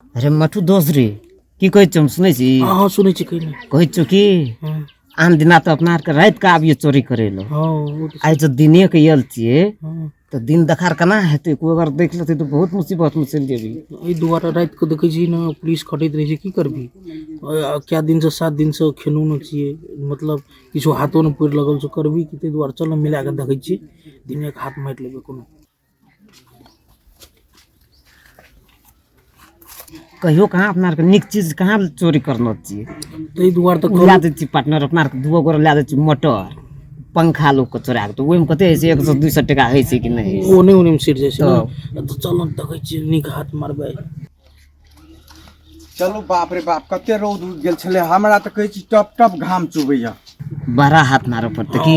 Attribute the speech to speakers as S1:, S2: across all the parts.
S1: अरे मठू दोस्त रे की कहै छौ हम सुनै छी
S2: हँ हँ सुनै छी कहि ने
S1: कहै छौ की
S2: हँ
S1: आन दिना तऽ अपना आरके राति के आबियै चोरी करै लए
S2: हँ ओ तऽ
S1: आइ जँ दिने के आयल छियै
S2: हँ
S1: तऽ दिन देखार केना हेतै कोइ अगर देख लेतै तऽ बहुत मुसीबतमे चलि जेबही
S2: एहि दुआरे राति कऽ देखै छी ने पुलिस खटैत रहै छै की करबही कए दिनसँ 7 दिनसँ खेलहुँ नहि छियै मतलब किछो हाथो नहि पड़ि लगल छै करबही की ताहि दुआरे चल ने मिला कऽ देखै छियै दिने कऽ हाथ मारि लेबै कोनो
S1: कहियो कहाँ अपना आरके नीक चीज कहाँ चोरी करना छियै
S2: ताहि दुआरे तऽ
S1: ओ लए दै छी पार्टनर अपना आरके दूगो गोरे लए दै छी मोटर पंखा लोकके चोरा कऽ तऽ ओहिमे कते होइ छै 100 200 टाका होइ छै कि नहि होइ छै
S2: ओ नहि ओनेमे सटि जाइ छै ने तऽ चल ने देखै छियै नीक हाथ मारबै
S3: चलू बाप रे बाप कते रौद उगि गेल छलै हमरा तऽ कहै छी टप टप घाम चुबैया
S1: बड़ा हाथ मारऽ पड़तै की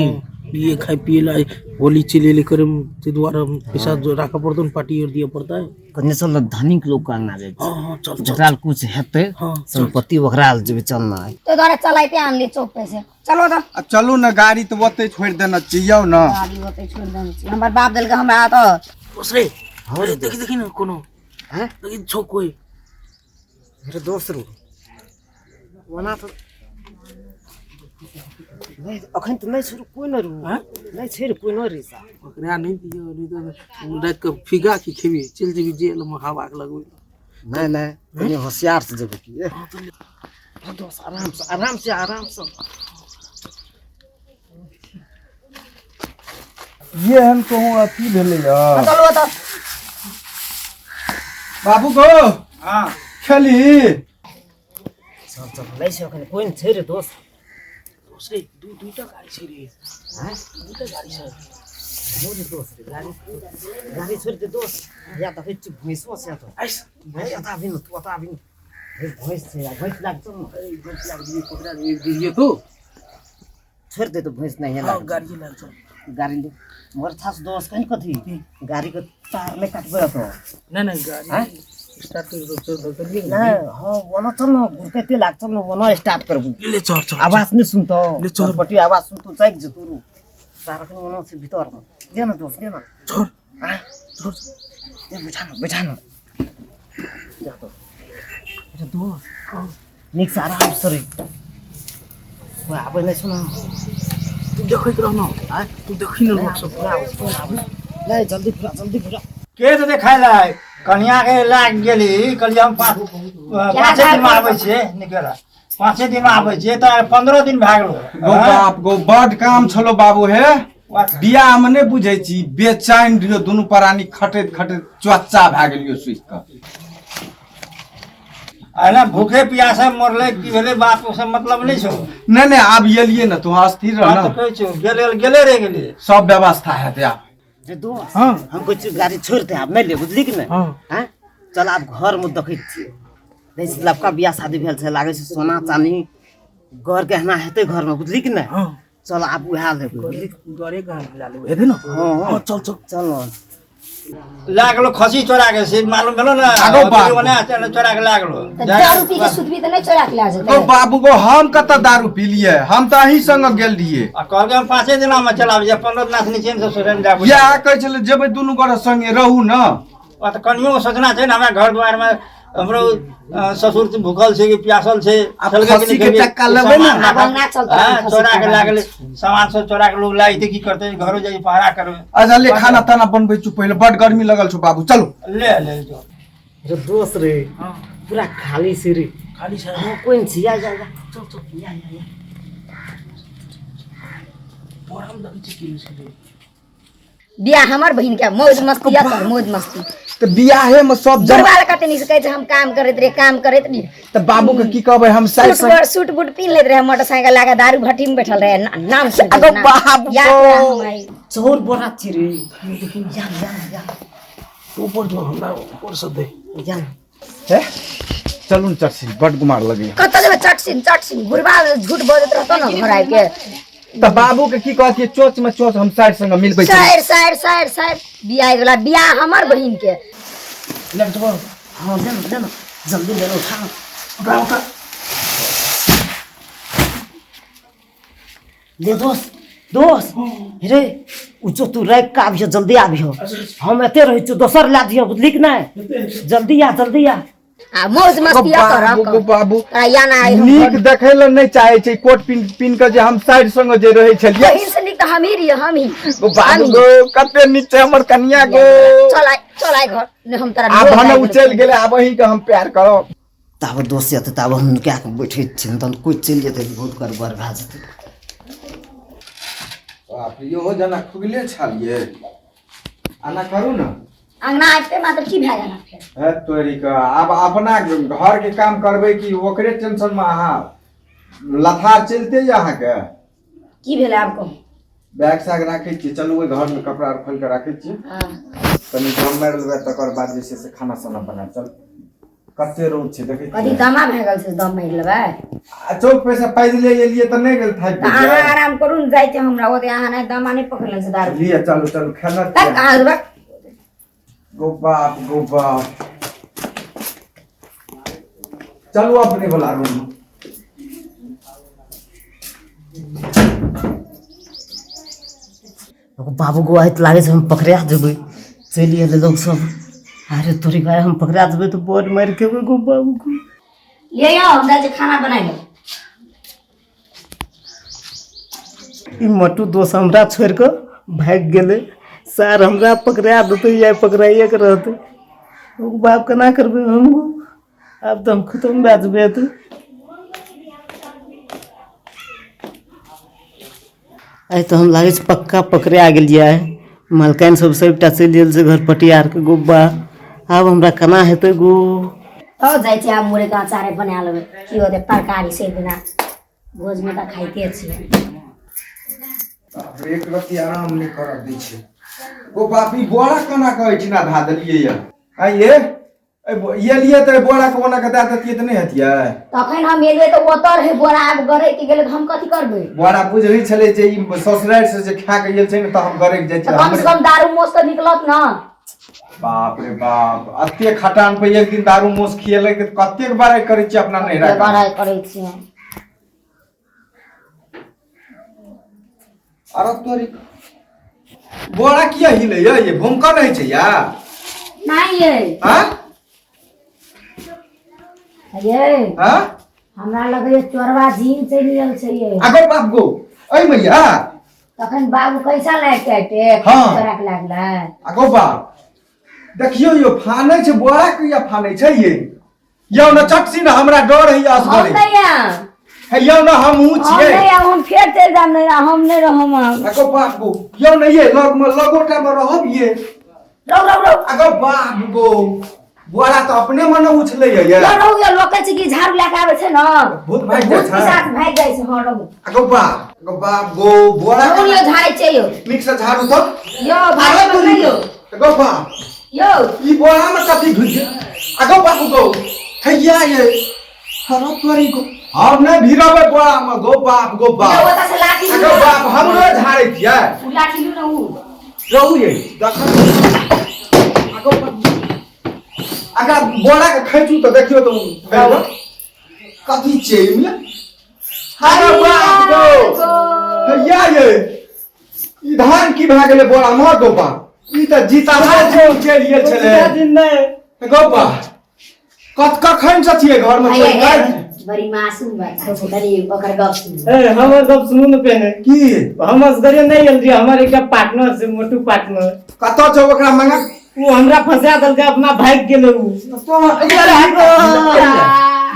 S2: पिए खाइ पिए ला होली चलि एलै करे ताहि दुआरे पैसा जो राखऽ पड़तौ ने पार्टी आर दिअ पड़तै
S1: कने चल धनिक लोक के अंगना जाइ छै
S2: हँ हँ चल चल
S1: जकरा लग कुछ हेतै
S2: हँ
S1: सम्पत्ति ओकरा लग जेबै चलना
S4: तो द्वारा चलाइते आनली चौक पे से चलो तो
S3: आ चलू ने गाड़ी तऽ ओतै छोड़ि देने छियौ ने
S4: गाड़ी ओते छोड़ देने छी हमर बाप देलकै हमरा तऽ
S2: बस रे अरे देखी देखी ने कोनो
S1: हैं?
S2: देखी छौ कोइ
S1: मेरे दोस्त रू ओना तऽ नहि अखन तऽ नहि छोड़ू कोइ नहि रू
S2: हैं?
S1: नहि छोड़ कोइ नहि रे सा
S2: ओकरा नहि दियौ नहि तऽ राति कऽ फिगा की खेबी चलि जेबी जेलमे हवाके लगबै
S1: नहि नहि कनि होशियार से जेबै की ए दोस्त आराम से आराम से आराम से
S3: ये हम कहूँ अथी भेलै
S4: चलो तो
S3: बाबू गो
S5: हाँ
S3: खेली
S1: चल चल नहि छै अखन कोइ नहि छै रे दोस्त
S2: दोस्त रे दू दूटा गाड़ी छै रे
S1: हैं
S2: दूटा गाड़ी छै
S1: हो रे दोस्त रे गाड़ी गाड़ी छोड़ि दे दोस्त या देखै छी भैंसो छै एतऽ
S2: आइस
S1: नहीं एतऽ आबी ने तू एतऽ आबी ने हे भैंस छै आ भैंस लाग चल ने
S2: भैंस लाग दियै पकड़ा दियै तो
S1: छोड़ि दे तो भैंस नहीं
S2: हाँ
S1: लाग
S2: गाड़ी लाग चल
S1: गाड़ी ले मगर थास दोस्त कहीं कथी गाड़ी के तार नहीं काटबै तो
S2: नहीं नहीं गाड़ी स्टार्ट कर दो चल चल चलिए
S1: नहीं हाँ ओना चल न गुरकैते लाग चल न ओना स्टार्ट करबू
S2: ले चल चल
S1: आवाज नहीं सुनतो
S2: ले चल।
S1: पटी आवाज सुनतो जागि जेतो रू तार अखन ओना छै भीतर में दे ना दोस्त दे ना
S2: छोड़
S1: हाँ
S2: छोड़
S1: दे बैठा ना बैठा ना जा तो अरे दोस्त नीक से आराम से रे कोइ आबै नहि सुना
S2: तू देखैत रह ना
S1: आँय?
S2: तू देखी ना लोग सब
S1: पूरा पूरा आबै। नहीं जल्दी पूरा जल्दी पूरा
S5: के देतै खाय लए कनिया के लागि गेली कहलियै हम पाँचे दिनमे आबै छियै निकल पाँचे दिनमे आबै छियै तऽ 15 दिन भए गेलो
S3: गो बाप गो बड काम छलो बाबू हे बियाह मे नहि बुझै छी बेचैन रहियो दुनू प्राणी खटैत खटैत चच्चा भए गेलियो सुति कऽ
S5: आ भूखे प्यासे मरलै की भेलै बाप से मतलब नहि छौ
S3: नहि नहि आब एलियै ने तू अस्थिर रह
S5: तऽ
S3: ने
S5: कहै छौ गेले गेले रहि गेलियै
S3: सब व्यवस्था हेतै आब
S1: रे दोस्त
S2: हाँ
S1: हम कहै छियौ गाड़ी छोड़ि दे आब नहि ले बुझली कि नहि
S2: हाँ
S1: हैं चल आब घरमे देखै छियै नहि छै लबका बियाह शादी भेल छै लागै छै सोना चानी गर गहना हेतै घरमे बुझली कि नहि
S2: हाँ
S1: चल आब उएह लेबै बुझली
S2: घरे कहाँ ला लेबै हेतै ने
S1: हाँ
S2: हाँ चल चल
S1: चल न
S5: लए गेलो खसी चोरा के से मालूम भेलो ने
S3: आगो बाप।
S5: ओने चोरा के लए गेलो
S4: तऽ दारू पी के सुतबी तऽ नहि चोरा के लए
S3: गो
S4: जेतै
S3: बाबू गो हम कतऽ दारू पीलियै हम तऽ अहीं संग गेल रहियै
S5: आ कहलकै हम पाँचे दिना मे चलाबै छियै 15 दिना से निचेन से सोचने जाबू
S3: इएह कहै छलै जेबै दुनू गोरे संगे रहू ने
S5: आ तऽ कनियो के सोचना छै ने हमरा घर दुआर मे हमरो ससुर तऽ भूखल छै कि प्यासल छै
S3: आब
S5: खेलकै कि
S3: खस्सी
S5: नहि
S3: के
S5: खेलकै?
S3: चक्का लेबै ने।
S5: सामान
S4: आब हम ना चलतै,
S5: हाँ,
S4: हम खस्सी
S5: चोरा के
S4: के
S5: लए गेलै सामान सब चोरा के लोग लाए की करतै घरो जाइ पहरा करबै
S3: अच्छा ले खाना ताना बनबै छु पहिले बड गर्मी लगल छौ बाबू चलू
S5: ले ले जो
S1: रे दोस्त रे
S2: हाँ
S1: पूरा खाली छै रे
S2: खाली छै
S1: हाँ कोइ नहि छै या या या
S2: चल चल
S1: या या या
S2: बोरामे देखै छियै की छै रे
S4: बियाह हमर बहिन के मौज मस्ती या कर मौज मस्ती
S3: तऽ बियाहे मे सब जमा
S4: बुढ़वा कते नीक से कहै छै हम काम करैत रहियै काम करैत रहियै
S3: तऽ बाबू के की कहबै हम साइड
S4: सूट बूट सूट बूट पीन लैत रहे मोटरसाइकिल लगा दारू भट्टी में बैठल रहे नाम सुन
S3: अगो बाप
S4: याद
S3: गो।
S4: रहे हम आई।
S1: चोर बोरा छी रे या या या
S2: ऊपर जो हमरा ऊपर से दे
S1: या
S3: हे चलू ने चर्ची बड गुमार लगैया
S4: कतऽ जेबै चटसिन चटसिन बुढ़वा झूठ बजैत रहतौ ने घर आबि के
S3: तऽ बाबू के की कहतियै चोच मे चोच हम साइड संग मिलबै छी
S4: साइर साइर साइर साइर बियाह वाला बियाह हमर बहिन के
S2: लग जो
S1: हाँ ले ना ले ना जल्दी ले लो उठा ना।
S2: उठा उठा
S1: ले दोस्त दोस्त रे उ जो तू राखि के आबिहो जल्दी आबिहो हम एते रहै छियौ दोसर लए दिहो बुझली कि नहि जल्दी आ जल्दी आ
S4: आ मौज मस्ती कर।
S3: बाबू बाबू
S4: तोरा या ना आइ हम
S3: नीक देखै लए नहि चाहै छै। कोट पिन पिन के जे हम साइड संगे जे रहै छलियै।
S4: बहिन से नीक तऽ हमही रहियै, हमही।
S3: गो बाबू गो, कते नीक छै हमर कनिया गो।
S4: चल आइ, चल आइ घर, नहि हम तोरा
S3: आब
S4: रोज
S3: भने
S4: आबि
S3: ओ चलि गेलै, आब अहीं के हम प्यार करब।
S1: ताबे दोस्त एतै ताबे हम नुका कऽ बैठै छियै, तहन कोइ चलि जेतै तऽ बहुत गड़बड़ भए जेतै।
S3: बाप रे, इहो जना खुगले छलियै, आना करू ने।
S4: अंगना आबिते मात्र की भए गेल फेर?
S3: है तोरी के, आब अपना घर के काम करबै कि ओकरे टेंशन में अहाँ लथार चलते ये अहाँके?
S4: की भेलै आब कहू।
S3: बैग सैग राखै छियै, चलू ओहि घर में कपड़ा आर खोलि कऽ राखै छियै।
S4: हँ।
S3: कनि दम मारि लेबै, तकर बाद जे छै से खाना साना बनायब। चल, कते रौद छै देखै
S4: कथी
S3: छियै?
S4: दमा भए गेल छै दम मारि लेबै?
S3: आ चौक पे से पैदले एलियै तऽ नहि गेल थाकि
S4: तऽ अहाँ
S3: गेलियै?
S4: आराम करू ने, जाइ छै हमरा ओते अहाँ नहि दमा नहि पकड़ल छै दारू।
S3: लिअ, चलू चलू, खाना।
S4: तक अहाँ रुक।
S3: गो बाप गो बाप, चलू अपने वाला रूम में।
S1: बाबू गो, आइ तऽ लागै छै हम पकड़ा जेबै। चलि एलै लोक सब। अरे तोरी गाय, हम पकड़ा जेबै तऽ बड़ मारि खेबै गो बाबू गो।
S4: ले आउ, हम जाइ छी खाना बनाइ लए।
S1: ई मटू दोस्त हमरा छोड़ि कऽ भागि गेलै सार, हमरा पकड़ा देतै या पकड़ाइए के रहतै। ओ बाप, केना करबै हम गो? आब तऽ हम खतम भए जेबै एतऽ। आइ तऽ हम लागै छै पक्का पकड़ा गेलियै आइ। मलकाइन सब सबटा चलि गेल छै घर पटियारके गोब्बा। आब हमरा केना हेतै गो?
S4: तऽ जाइ छी आब मुरैके अचारे बना लेबै, की होतै? तरकारी से बिना भोजमे तऽ खाइते छियै।
S3: बाप रे, एक रत्ती आराम नहि करऽ दै छै। ओ बाप, ई बोरा केना कहै छी ना धा देलियै ये? आँय ये, एलियै तऽ बोरा के ओना के दए देतियै तऽ नहि हेतियै?
S4: तखन हम एलियै तऽ ओतऽ रहै बोरा, आब गरकि गेलै तऽ हम कथी करबै?
S3: बोरा बुझै छलै जे ई ससुरारि से जे खा के गेल छै ने, तऽ हम गरकि जाइ
S4: तऽ
S3: छै।
S4: कम से कम दारू मोस तऽ निकलत ने।
S3: बाप रे बाप, एते खटान पे एक दिन दारू मोस खियेलै तऽ कतेक बड़ाइ करै छियै अपना नैहरा के।
S4: बड़ाइ करै छियै।
S3: अरे तोरी, बोरा किया हिले ये? ये भूमकल रहै छै या?
S4: नहि ये।
S3: हाँ?
S4: ये।
S3: हाँ।
S4: हमरा लगैए चोरवा जीन चलि गेल छै ये।
S3: आगो बाप गो, ऐ मैया।
S4: तखन बाबू कैसा लागि के
S3: हाँ।
S4: चोरा के लागलै?
S3: आगो बाप, देखियौ यो फानै छै बोरा, किया फानै छै ये? यौ न चटसी न, हमरा डर है
S4: हम
S3: असगरे।
S4: नहि आयब।
S3: हे यौ न, हमहूँ
S4: हम
S3: छियै।
S4: नहि आयब, हम फेर चलि जायब, नहि हम नहि रहब आब।
S3: आगो बाप गो, यौ न ये लग में लगोटा में रहब ये।
S4: रौ रौ रौ।
S3: आगो बाप गो, बोरा तऽ अपने मने उछलै ये।
S4: रौ रौ, ये लोकै छै कि झाड़ू लए कऽ आबै छै ने।
S3: भूत भागि जाइ
S4: भूत
S3: छै।
S4: पिशाच भागि जाइ छै, हँ रहू।
S3: आगो बाप, आगो बाप गो, बोरा।
S4: रहू यौ, झाड़ै छै यौ।
S3: नीक से झाड़ू तऽ।
S4: यौ भागै मत नहि यौ।
S3: आगो बाप।
S4: यौ।
S3: ई बोरा में कथी घुसि गेल? आगो बाप गो, हैया ये हरो तोरी गो, हम नहि भिरबै बोरा में गो बाप गो
S4: यौ
S3: बाप।
S4: ओतऽ से लाठी लियौ।
S3: आगो बाप, हमरो झाड़ै छियै।
S4: उ लाठी लियौ ने उ।
S3: रहू ये, देखो आगो बाप, अगर बोरा के खैचू तऽ देखियौ तऽ उ कथी छियै एहिमे। अरे बाप गो, हैया ये ई धान की भए गेलै बोरा मे गो बाप? ई तऽ जीता चलि गेल छलै
S5: नहि।
S3: गो बाप, कत कखन से छियै घर मे?
S4: हैया
S3: चलि
S4: हे,
S3: गेल।
S4: बड़ी मासूम बच्चा छै, कनी ओकर गप सुनू।
S5: ए, हमर गप सुनू ने पहिने।
S3: की?
S5: हम असगरे नहि गेल रहियै, हमर एकटा पार्टनर छै, मोटू पार्टनर।
S3: कतऽ छौ? ओकरा मंगा।
S5: ओ हमरा फंसा देलकै, अपना भागि गेलै उ।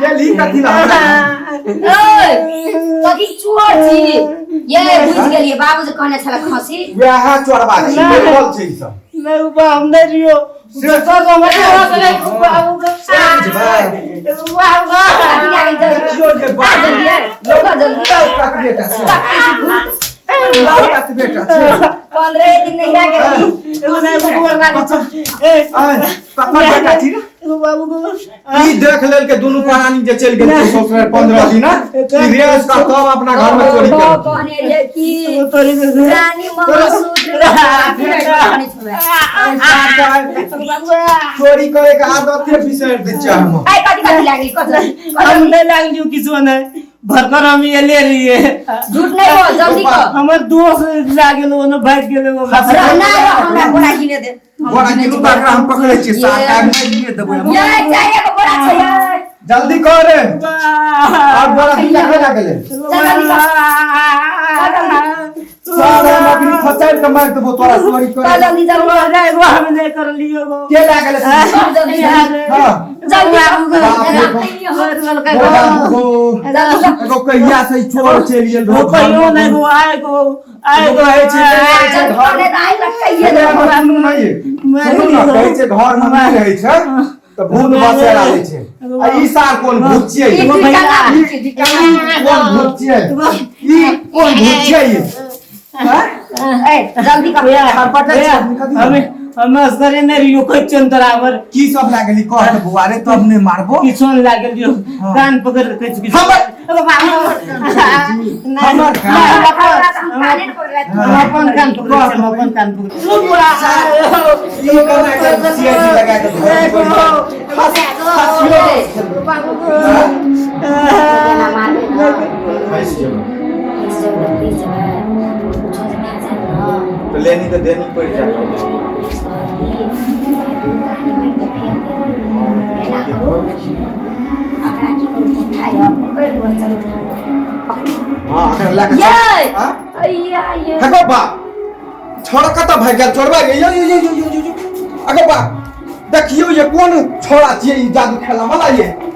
S3: ये ली कथी ला हमरा?
S4: ओए, कथी चोर छी ये? बुझि गेलियै, बाबू जे कहने छलै खसी।
S3: वएह चोरबा छी, बैठल छै ई सब।
S5: नहि उबा, हम नहि रहियो। दोसर हमर बाबू।
S3: से बुझबै।
S4: कथी लागल जल्दी?
S3: देखियौ जे बाप।
S4: जल्दी आइ, लौका जल्दी।
S3: लाउ कत बेटा छै, लाउ कत बेटा छै।
S4: 15 दिन नहीं आ गेल।
S3: आय, ककर बेटा छी रे? ई देख लेल के दुनू प्राणी जे चलि गेल ससुराल 15 दिन, ई रेस का तब अपना घर में चोरी केलक।
S4: कहने रहियै कि रानी मंगलसूत्र कहने छलै।
S3: चोरी करे के आदत बिसरि दै छियै हम।
S4: आइ कथी कथी लागल? कथी?
S5: हम नहि लागलियो किछो नहि, भरकर हम एले रहियै।
S4: झूठ नहीं बोल, जल्दी कह।
S5: हमर दोस्त लागल, ओने भागि गेलै ओ।
S4: रहना रह, हमरा बोरा किने दे।
S3: बोरा किलो तऽ एकरा हम पकड़ै छियै सात आठ मारिए देबै हम।
S4: ये चाय के बोरा छै ये।
S3: जल्दी कर और बोरा दूटा खा लागलै
S4: चल जल्दी कर।
S3: सार हम अखनी फचारि के मारि देबो तोरा चोरी
S4: चल
S3: करे
S4: जल्दी जल्दी
S1: एगो हम नहि करलियो गो
S3: के लागलै
S4: चल जल्दी जल्दी
S3: हाँ
S4: जल्दी
S3: बाप रे बाप। बोरा दूगो। एगो कहिया से ई चोर चलि गेल
S1: ओ कहियो नहि गो आइ गो आइ गो
S3: कहै छै घर सुनू ने कहै छै घर मे नहि रहै छै तऽ भूत बसेरा लै छै आ ई सार कोन भूत छियै ई कोन भूत छियै ई कोन भूत छियै ई हैं?
S4: जल्दी कर
S1: हमे हम असगरे नहि रहियो कहै छियनि तोरा हमर
S3: की सब लागली कह तऽ बौआ रे तब नहि मारबो
S1: किछो नहि लागल यौ कान पकड़ के कहै छी
S3: हमर हमर कान
S1: हम अपन कान पकड़ै छी, हम अपन कान पकड़ै छी।
S3: ई केना के सीआईडी लगा के धर फँसि जेबै तऽ लेनी तऽ देनी पड़ि जायत हँ एकरा लए कऽ चल। हाँ? हे गो बा छोड़ा कतऽ भागि गेल चोरबा गे यो यो यो यो यो यो अगो बा देखियौ ये कोन छोड़ा छियै ई जादू खेला वाला ये